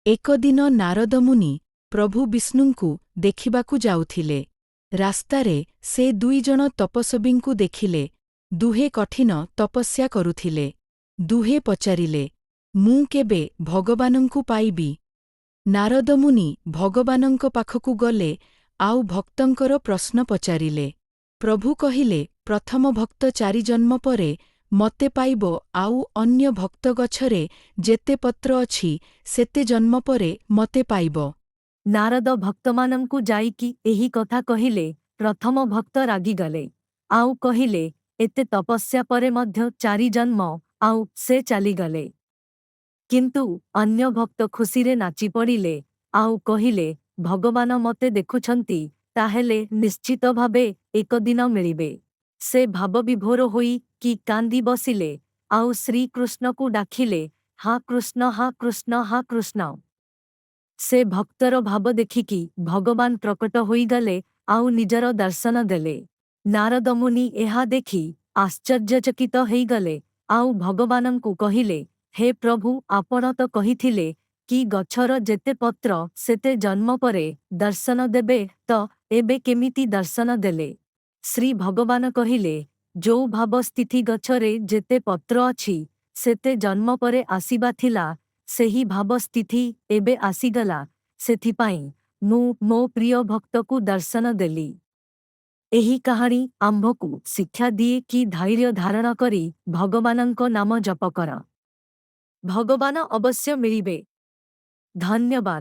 ଏକଦିନ ନାରଦମୁନି ପ୍ରଭୁ ବିଷ୍ଣୁଙ୍କୁ ଦେଖିବାକୁ ଯାଉଥିଲେ। ରାସ୍ତାରେ ସେ ଦୁଇଜଣ ତପସ୍ୱୀଙ୍କୁ ଦେଖିଲେ। ଦୁହେଁ କଠିନ ତପସ୍ୟା କରୁଥିଲେ। ଦୁହେଁ ପଚାରିଲେ, "ମୁଁ କେବେ ଭଗବାନଙ୍କୁ ପାଇବି?" ନାରଦମୁନି ଭଗବାନଙ୍କ ପାଖକୁ ଗଲେ ଆଉ ଭକ୍ତଙ୍କର ପ୍ରଶ୍ନ ପଚାରିଲେ। ପ୍ରଭୁ କହିଲେ, ପ୍ରଥମ ଭକ୍ତ ଚାରି ଜନ୍ମ ପରେ ମତେ ପାଇବ ଆଉ ଅନ୍ୟ ଭକ୍ତ ଗଛରେ ଯେତେ ପତ୍ର ଅଛି, ସେତେ ଜନ୍ମ ପରେ ମତେ ପାଇବ। ନାରଦ ଭକ୍ତମାନଙ୍କୁ ଯାଇକି ଏହି କଥା କହିଲେ। ପ୍ରଥମ ଭକ୍ତ ରାଗିଗଲେ ଆଉ କହିଲେ, ଏତେ ତପସ୍ୟା ପରେ ମଧ୍ୟ ଚାରି ଜନ୍ମ, ଆଉ ସେ ଚାଲିଗଲେ। କିନ୍ତୁ ଅନ୍ୟ ଭକ୍ତ ଖୁସିରେ ନାଚି ପଡ଼ିଲେ ଆଉ କହିଲେ, ଭଗବାନ ମତେ ଦେଖୁଛନ୍ତି, ତାହେଲେ ନିଶ୍ଚିତ ଭାବେ ଏକଦିନ ମିଳିବେ। ସେ ଭାବବିଭୋର ହୋଇ କି କାନ୍ଦି ବସିଲେ ଆଉ ଶ୍ରୀକୃଷ୍ଣକୁ ଡାକିଲେ, ହା କୃଷ୍ଣ, ହା କୃଷ୍ଣ, ହା କୃଷ୍ଣ। ସେ ଭକ୍ତର ଭାବ ଦେଖିକି ଭଗବାନ ପ୍ରକଟ ହୋଇଗଲେ ଆଉ ନିଜର ଦର୍ଶନ ଦେଲେ। ନାରଦ ମୁନି ଏହା ଦେଖି ଆଶ୍ଚର୍ଯ୍ୟଚକିତ ହେଇଗଲେ ଆଉ ଭଗବାନଙ୍କୁ କହିଲେ, ହେ ପ୍ରଭୁ, ଆପଣ ତ କହିଥିଲେ କି ଗଛର ଯେତେ ପତ୍ର ସେତେ ଜନ୍ମ ପରେ ଦର୍ଶନ ଦେବେ, ତ ଏବେ କେମିତି ଦର୍ଶନ ଦେଲେ? ଶ୍ରୀ ଭଗବାନ କହିଲେ, ଯୋଉ ଭାବ ସ୍ଥିତି ଗଛରେ ଯେତେ ପତ୍ର ଅଛି ସେତେ ଜନ୍ମ ପରେ ଆସିବା ଥିଲା, ସେହି ଭାବ ସ୍ଥିତି ଏବେ ଆସିଗଲା। ସେଥିପାଇଁ ମୁଁ ମୋ ପ୍ରିୟ ଭକ୍ତକୁ ଦର୍ଶନ ଦେଲି। ଏହି କାହାଣୀ ଆମ୍ଭକୁ ଶିକ୍ଷା ଦିଏ କି ଧୈର୍ଯ୍ୟ ଧାରଣ କରି ଭଗବାନଙ୍କ ନାମ ଜପ କର, ଭଗବାନ ଅବଶ୍ୟ ମିଳିବେ। ଧନ୍ୟବାଦ।